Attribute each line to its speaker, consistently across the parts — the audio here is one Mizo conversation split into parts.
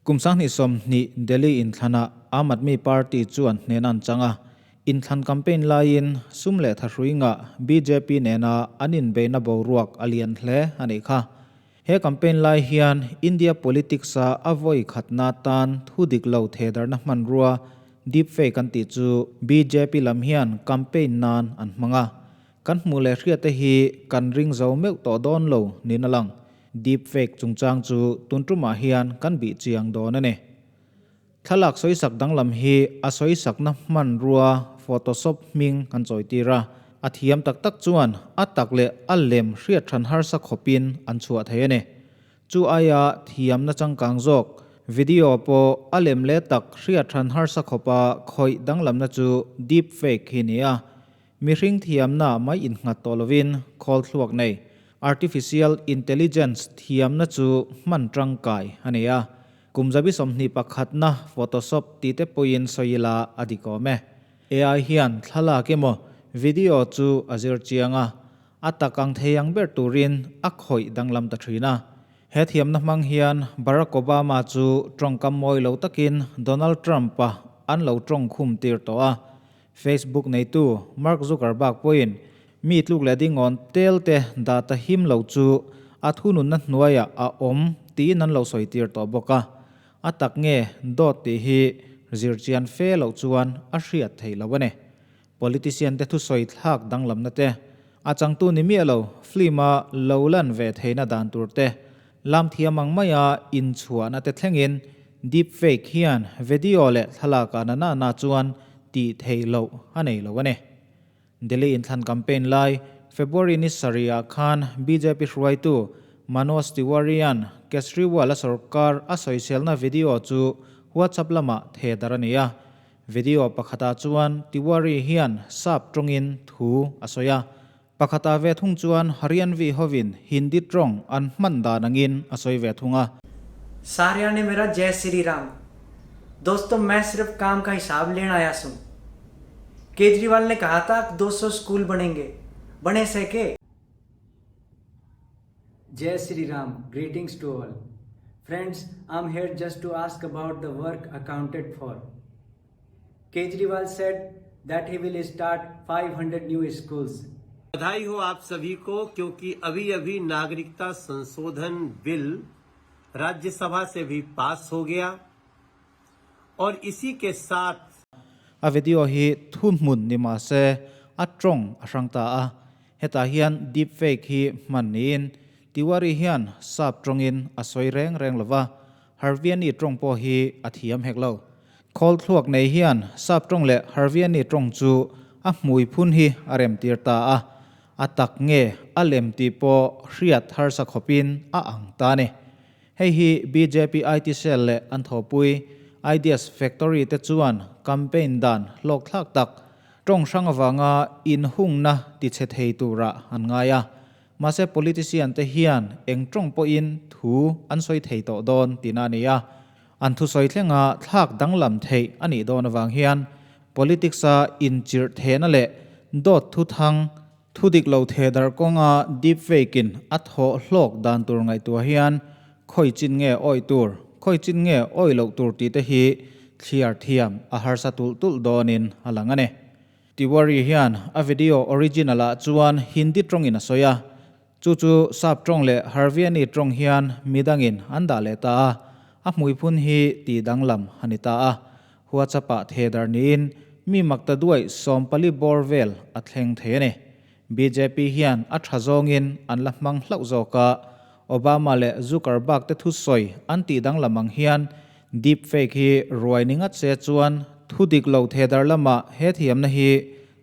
Speaker 1: Kum 2020 Delhi inthlanah Aam Aadmi Party chuan hnehna an chang a, inthlan campaign laiin sum leh thahrui ngah bjp nena an inbeihna boruak a lian hle a nih kha. He campaign lai hian India politics-a a vawi khatna tan thu dik lo thehdarhna hmanrua deepfake an tih chu bjp lam hian campaign nan an hmang a. Kan hmuh leh hriatte hi kan ring zo meuh tawh dawn lo niin a lang. Deep fake chungchang chu tun tumah hian kan bih chiang dawn a ni. Thlalak sawisak danglam hi a sawisakna hmanrua Photoshop hming an chawitir a, a thiam tak tak chuan a tak leh a lem hriat hran harsa khawpin an chhuah thei a ni. Chu aia thiamna changkang zawk video pawh a lem leh tak hriat hran harsa khawpa khawih danglamna chu deep fake hi ni a. Mihring thiamna mai innghat tawh lovin khawl thluak nei, artificial intelligence, thiamna chu hman tangkai a ni a. Kum zabi 21na Photoshop tih te pawhin sawi ila a dik awm e. AI hian thlalak emaw video chu a zir chiang a, a tak ang thei ang ber turin a khawih danglam ta thin a. He thiamna hmang hian Barack Obama chu tawngkam mawi lo takin Donald Trump-a an lo tawngkhum tir tawh a. Facebook neitu Mark Zuckerberg pawhin mi tluk leh dingawn tel te data him lo chu a thununna hnuaiah a awm tiin an lo sawi tir tawh bawk a. A tak nge dawt tih hi zirchian fe loh chuan a hriat theih loh a ni. Politician te thusawi thlak danglamna te, a changtu ni miah lo film-a lo lan ve theihna dan tur te, lam thiam ang maia inchhuahna te thlengin deep fake hian video leh thlalak ah na na na chuan tih theih loh a nei lo a ni. Delhi inthlan campaign lai February ni sarih ah khan bjp hruaitu Manoj Tiwari-a'n Kejriwal-a sorkar a sawiselna video chu WhatsApp lamah thehdarh a ni a. Video pakhatah chuan Tiwari hian sap tawngin thu a sawi a. Pakhatah ve thung chuan Haryanvi hovin Hindi tawng an hman dan angin a sawi ve thung a.
Speaker 2: सारियां ने मेरा जय श्री राम दोस्तों मैं सिर्फ काम का हिसाब लेने आया सुन केजरीवाल ने कहा था 200 स्कूल बनेंगे बने से के Jai Shri Ram, greetings to all. Friends, I'm here just to ask about the work accounted for. Kejriwal said that he will start 500 new schools.
Speaker 3: बधाई हो आप सभी को, क्योंकि अभी अभी नागरिकता संशोधन बिल राज्यसभा से भी पास हो गया और इसी के साथ
Speaker 1: A video hi thu hmun ni mah se a tawng a hrang ta a, hetah hian deep fake hi hman niin Tiwari hian sap tawngin a sawi reng reng lo va, Harviani tawng pawh hi a thiam hek lo. Khawl thluak nei hian sap tawng leh Harviani tawng chu a hmui phun hi a rem tir ta a, a tak nge a lem tih pawh hriat harsa khawpin a ang ta a ni. Hei hi bjp IT cell leh an thawhpui Ideas Factory te chuan campaign dan hlawkthlak tak tawng hrang avanga inhungna tichhe thei turah an ngai a. Mahse politician te hian eng tawng pawhin thu an sawi thei tawh dawn tihna a ni a. An thusawi thlenga thlak danglam theih a nih dawn avang hian politics-a inchirh thehna leh dawt thuthang thu dik lo theh darh kawnga deep fake-in a thawh hlawk dan tur ngaihtuah hian khawi chin nge awih tur, khawi chin nge awih loh tur tih te hi thliar thiam a harsa tulh tulh dawnin a lang a ni. Tiwari hian a video original ah chuan Hindi tawngin a sawi a, chu chu Sap tawng leh Harviani tawng hian midangin an dah leh ta a, a hmuiphun hi tih danglam a ni ta a. WhatsApp ah thedar niin mi makta duaih 14 bawr vel a thleng thei a ni. Bjp hian a tha zawngin an la hmang hlauh zawk a, Obama leh Zuckerberg te thusawi an tih danglam ang hian Deep fake hi ruai ni ngat se chuan thu dik lo thedar lamah he thiamna hi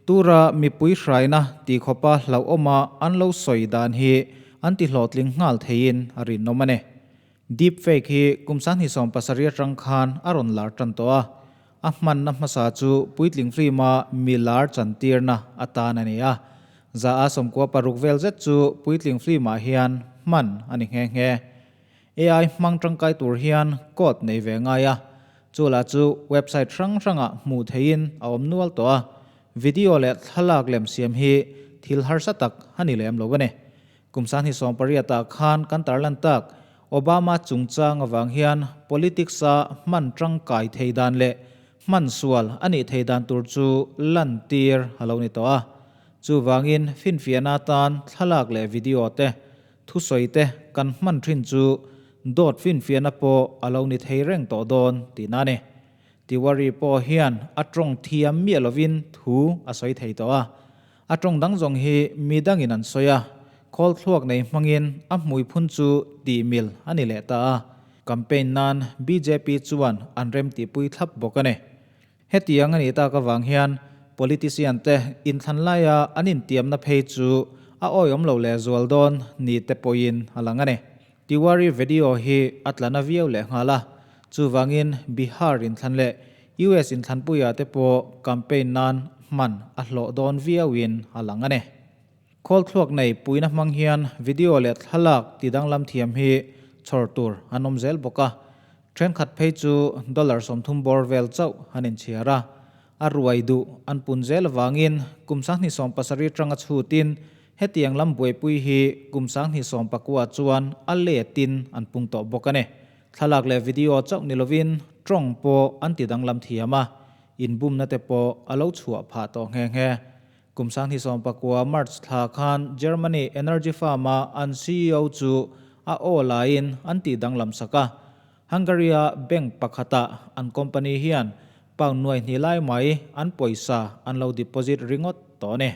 Speaker 1: tura mipui hraina tih khawpa hlauhawma an lo sawi dan hi an ti hlawhtling nghal theiin a rinawm a ni. Deep fake hi kum 2017 atang khan a rawn lar tan tawh a, a hmanna hmasa chu puitling film-a mi lar chantirna atan a ni a, 96% vel zet chu puitling film-ah hian hman a ni nghe nghe. AI hmang tangkai tur hian code nei ve ngai a, chu lah chu website hrang hrangah hmuh theihin a awm nual tawh a, video leh thlalak lem siam hi thil harsa tak a ni lem lo a ni. Kum 2018 ah khan kan tarlan tak. Obama chungchang avang hian politics-a hman tangkai thei dan leh hman sual a nih thei dan tur chu lantir a lo ni tawh a. Chuvangin finfiahna atan thlalak leh video te, thusawi te kan hman thin chu dawt finfiahna pawh a lo ni thei reng tawh dawn tihna a ni. Tiwari pawh hian a tawng thiam miah lovin thu a sawi thei tawh a. A tawng dang zawng hi mi dangin an sawi a, khawl thluak nei hmangin a hmui phun chu tih mil a ni leh ta a. Campaign nan bjp chuan an remtihpui thlap bawk a ni. Hetiang a nih tak avang hian politician te inthlan laia an intiamna phei chu a awihawm lo leh zual dawn ni te pawhin a lang a ni. Tiwari video hi a tla na viau leh nghal a, chuvangin Bihar inthlan leh US inthlanpuiah te pawh campaign nan hman a hlawh dawn viauin a lang a ni. Khawl thluak nei puina hmang hian video leh thlalak ti danglam thiam hi chhawr tur an awm zel bawk a, thenkhat phei chu dollar 30 bawr vel chauh an inchhiar a, a ruai duh an pun zel avangin kum 2070 tanga chhutin hetiang lam buaipui hi kum 2019 chuan a letin an pung tawh bawk a ni. Thlalak leh video chauh ni lovin tawng pawh an ti danglam thiam a, inbumna te pawh a lo chhuah phah tawh nghe nghe. Kum 2019 March thla khan Germany energy firm-a an ceo chu a aw laiin an tih danglam sak a. Hungary-a bank pakhatah an company hian pound nuai hnih lai mai an pawisa an lo deposit ringawt tawh a ni.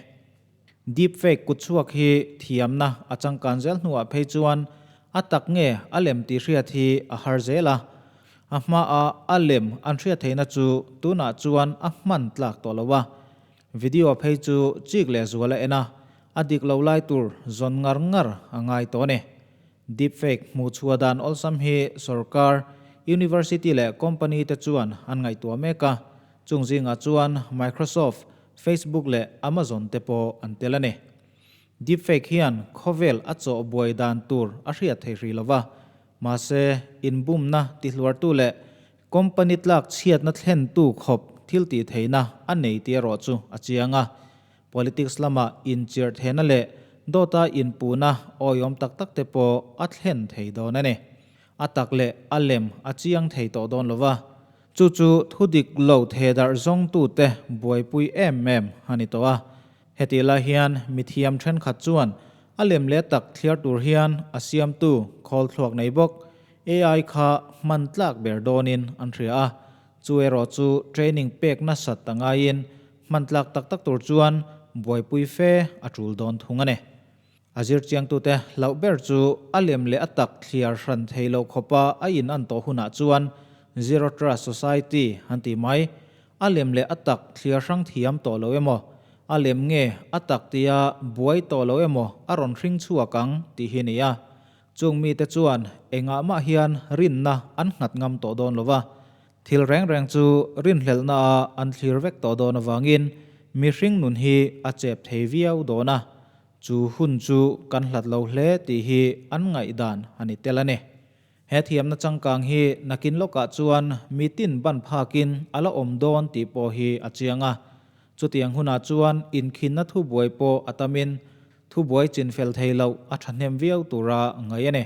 Speaker 1: Deepfake kutchhuak hi thiamna a changkan zel hnuah phei chuan a tak nge a lem tih hriat hi a har zel a. A hmaa a lem an hriat theihna chu tunah chuan a hman tlak tawh lo a. Video phei chu chik leh zual a en a, a dik lo lai tur zawn ngar ngar a ngai tawh a ni. Deepfake hmuh chhuah dan awlsam hi sorkar, university leh company te chuan an ngaihtuah mek a, chung zingah chuan Microsoft, Facebook leh Amazon te pawh an tel a ni. Deepfake hian khawvel a chawh buai dan tur a hriat thei hrih lo va, mahse inbumna tihluartu leh Company tlak chhiatna thlentu khawp thil tih theihna a nei tih erawh chu a chiang a. Politics lama inchirh theihna leh dawta inpuhna awihawm tak tak te pawh a thlen thei dawn a ni. A tak leh a lem a chiang thei tawh dawn lo va. Chu chu thudik lo thehdarh zawngtute buaipui em em a ni tawh a. Hetih lai hian mithiam thenkhat chuan a lem leh tak thliar tur hian a siamtu khawl thluak nei bawk AI kha hman tlak ber dawnin an hria a, chu erawh chu training pek nasat a ngaiin hman tlak tak tak tur chuan buaipui fe a tul dawn thung a ni. A zirchiangtute hlauh ber chu a lem leh a tak thliar hran thei loh khawpa a in an tawh hunah chuan Zero Trust Society an tih mai, a lem leh a tak thliar hrang thiam tawh lo emaw, a lem nge a tak tia buai tawh lo emaw a rawn hring chhuak ang tih hi a ni a. Chung mite chuan engah mah hian rinna an nghat ngam tawh dawn lo va, thil reng reng chu rinhlelhna ah an thlir vek tawh dawn avangin mihring nun hi a chep thei viau dawn a, chu hun chu kan hlat lo hle tih hi an ngaihdan a ni tel a ni. He thiamna changkang hi nakin lawkah chuan mitin ban phakin a la awm dawn tih pawh hi a chiang a, chutiang hunah chuan inkhinna thubuai pawh a tamin Thubuai chinfel thei loh a thahnem viau tura ngaih a ni.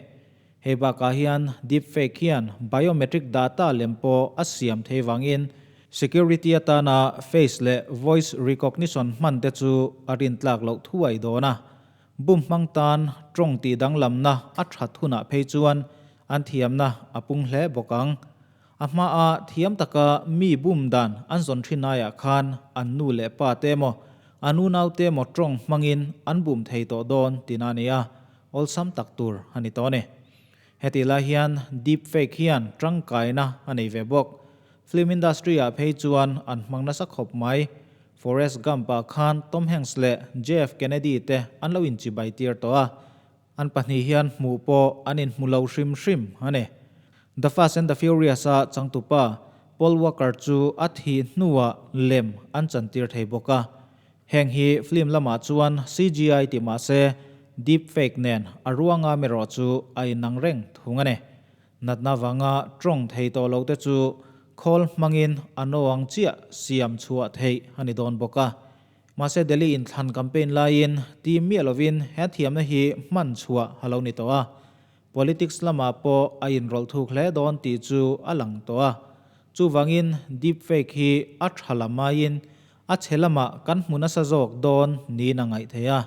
Speaker 1: Hei bakah hian deepfake hian biometric data lem pawh a siam thei vangin security atana face leh voice recognition hman te chu a rintlak loh thuai dawn a. Bum hmang tan tawng tih danglamna a that hunah phei chuan an thiamna a pung hle bawk ang. A hmaa thiam taka mi bum dan an zawn thin aiah khan an nu leh pa te emaw, an unau te emaw tawng hmangin an bum thei tawh dawn tihna a ni a, awlsam tak tur a ni tawh a ni. Hetih lai hian deep fake hian tangkaina a nei ve bawk. Film industry-ah phei chuan an hmang nasa khawp mai. Forrest Gump-ah khan Tom Hanks leh JF Kennedy te an lo inchibai tir tawh a. An pahnih hian hmuh pawh an inhmu lo hrim hrim a ni. The Fast and the Furious-a changtupa Paul Walker chu a thih hnuah lem an chantir thei bawk a. Heng hi film lamah chuan CGI ti mah se deep fake nen a ruanga erawh chu a inang reng thung a ni. Natna vanga tawng thei tawh lo te chu khawl hmangin a naw ang chiah siam chhuah theih a ni dawn bawk a. Mahse Delhi inthlan campaign laiin team miah lovin he thiamna hi hman chhuah a lo ni tawh a. Politics lamah pawh a inrawlh thuk hle dawn tih chu a lang tawh a. Chuvangin deepfake hi a tha lam aiin a chhe lamah kan hmu nasa zawk dawn niin a ngaih theih a.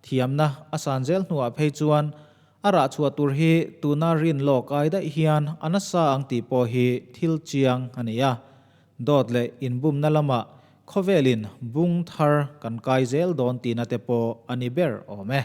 Speaker 1: Thiamna a san zel hnuah phei chuan a rah chhuah tur hi tuna rin lawk ai daih hian a nasa ang tih pawh hi thil chiang a ni a. Dawt leh inbumna lamah khawvelin bung thar kan kai zel dawn tihna te pawh a ni ber awm e.